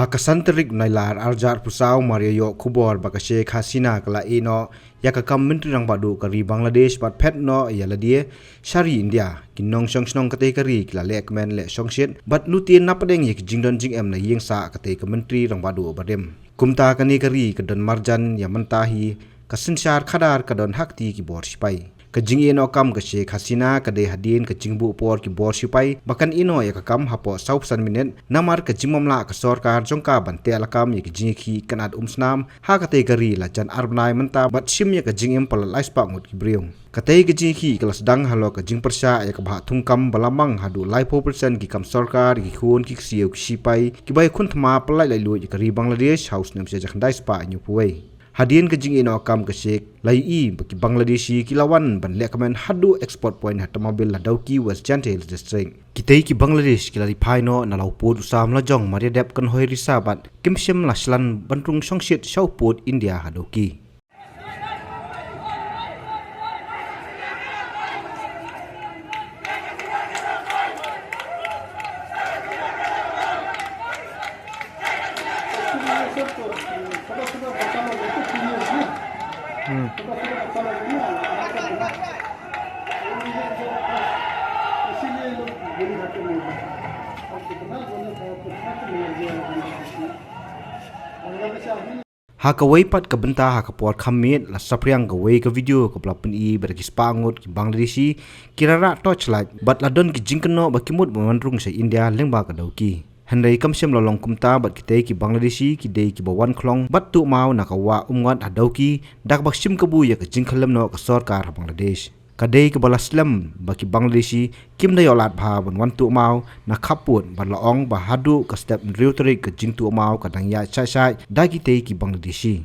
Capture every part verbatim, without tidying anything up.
Ha ka san tarik Nailar arhajar arphew saw mar ïa ïoh khubor ba ka Sheikh Hasina ka la ïehnoh ïa ka kam Myntri Rangbah Duh ka ri Bangladesh bad phet noh ïa lade sha ri India, ki nongshong shnong katei ka ri ki la leh kmen leh shongshit bad lutien napdeng ïa ki jingdon jingem na ïing sah katei ka Myntri Rangbah Duh barim. Kumta kane ka ri ka don marjan ïa mynta hi ka synshar khadar ka don ha kti ki bor sipai. Ka jingïehnoh kam ka Sheikh Hasina ka dei hadien ka jingbuh por ki bor sipai ba kan ïehnoh ïa ka kam hapoh saw phew san minit, namar ka jingbym lah ka sorkar jong ka ban teh lakam ïa ka jingïakhih kynad umsnam ha katei ka ri la jan ar bnai mynta bad shim ïa ka jingim palat lai spah ngut ki briew. Katei ka jingïakhih ka la sdang halor ka jingpyrshah ïa ka bhah thungkam ba la mang haduh laiphew percent ki kam sorkar ïa ki khun ki ksiew ki sipai kiba ïakhun thma pyllait laitluid ïa ka ri Bangladesh ha u snem shi hajar khyndai spah hynñiewphew wei. Hadien ka jingïehnoh kam ka Sheikh, la ïohi ba ki Bangladeshi ki la wan ban leh kmen haduh Export Point ha Tamabil, Ladauki, West Jaintia Hills District. Kitei ki Bangladesh ki la ri phai noh na la u pud u sam lajong mar ïa dep kynhoi risa bad kim shym la shlan ban rung shongshit sha u pud India ha Dawki. Ha kawei pat ka bynta, ha ka por kham miet la saphriang kawei ka video kaba la pyni ba da ki spah ngut ki Bangladeshi ki rah rah torchlight bad la don ki jingkynnoh ba ki mut ban wan rung sha India lyngba ka Dawki. Hynrei kam shym la long kumta bad kitei ki Bangladeshi ki dei kiba wan khlong bad tuh maw na ka wah Umngot ha Dawki da kaba shim kabu ïa ka jingkhyllem noh ka sorkar ha Bangladesh. Ka dei kaba la slem ba ki Bangladeshi kim da ïoh lad bha ban wan tuh maw na khappud bad la ong ba haduh ka step hynriew tarik ka jingtuh maw ka dang ïaid shai shai da kitei ki Bangladeshi.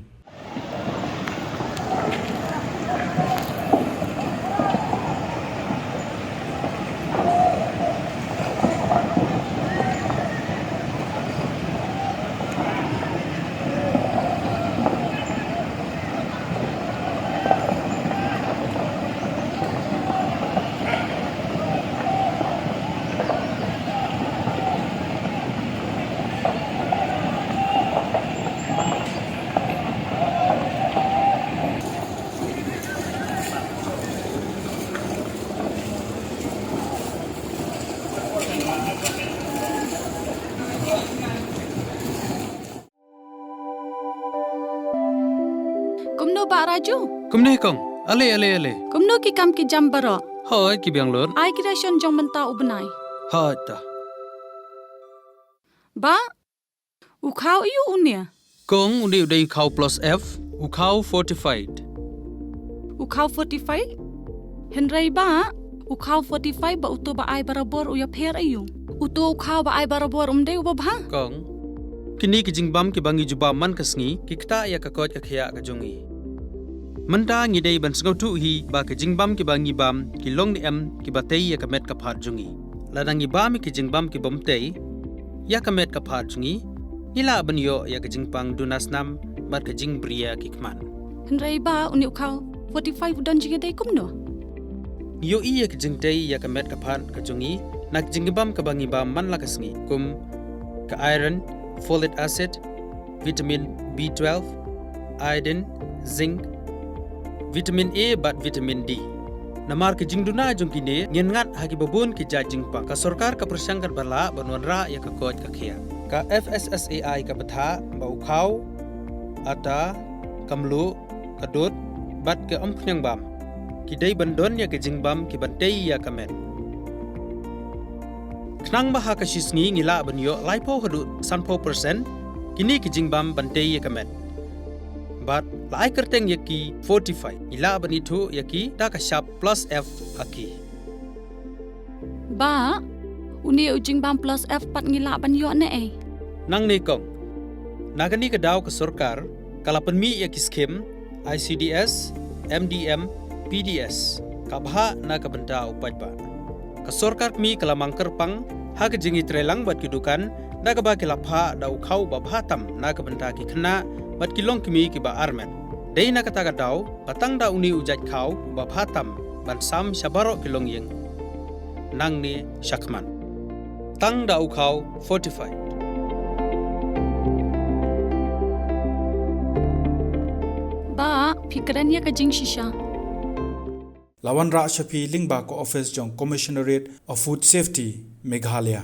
Kumno Bah Raju? Kumne kong, ale ale ale. Kumno ki kam ki jam baroh? Hooid ki biang lut. Ai ki ration jong mynta u bnai. Hooid ta. Bah, u khaw aiu une? Kong, une u dei u khaw plus F, u khaw fortified. U khaw fortified? Hynrei Bah, u khaw fortified bad uto ba ai barabor u ïapher aiu? Uto u khaw ba ai barabor um dei uba bha? Kong, kine ki jingbam kiba ngi ju bam man ka sngi ki ktah ïa ka koit ka khiah ka jong ngi. Mynta ngi dei ban sngewthuh hi ba ki jingbam kiba ngi bam ki long ne em kiba tei ïa ka met ka phad jong ngi. Lada ngi bam ïa ki jingbam kibym tei ïa ka met ka phad jong ngi, ngi lah ban ïoh ïa ka jingpang duna snam bad ka jingbriew ki khmat. Hynrei Bah, une u khaw fortified u don jingïadei kumno? Ngi ïohi ïa ka jingtei ïa ka met ka phad ka jong ngi na ka jingbam kaba ngi bam man la ka sngi, kum ka iron, folic acid, vitamin B twelve, iodine, zinc, vitamin A bad vitamin D. Namar ka jingduna jong kine ngin ngat ha kiba bun ki jait jingpang. Ka sorkar ka pyrshang katba lah ban wanrah ïa ka koit ka khiah. Ka F S S A I ka bthah ba u khaw, ata, ka mluh, ka dud bad ka umphniang bam ki dei ban don ïa ka jingbam kiban tei ïa ka met. Khnang ba ha ka shi sngi ngi lah ban ïoh laiphew haduh sanphew percent kine ki jingbam ban tei ïa ka met. Bad la ai kyrteng ïa ki fortified, ngi lah ban ithuh ïa ki da ka shap plus F ha ki. Bah, une u jingbam plus F pat ngi lah ban ïoh ne ei? Nangne kong, na kane ka daw ka sorkar ka la pynmih ïa ki skim I C D S, M D M, P D S, ka bhah na ka bynta u paidbah. Ka sorkar kmie ka la mang kyrpang ha ka jingïatreilang bad ki dukan da kaba ki la phah da u khaw ba bha tam na ka bynta ki khynnah bad ki longkmie kiba armet. Dei na kata ka daw ba tang da une u jait khaw uba bha tam ban sam sha baroh ki longïing nangne shakhmat. Tang da u khaw fortified. Phi kren ïa ka jingshisha. La wanrah sha phi lyngba ka office jong Commissionerate of Food Safety, Meghalaya.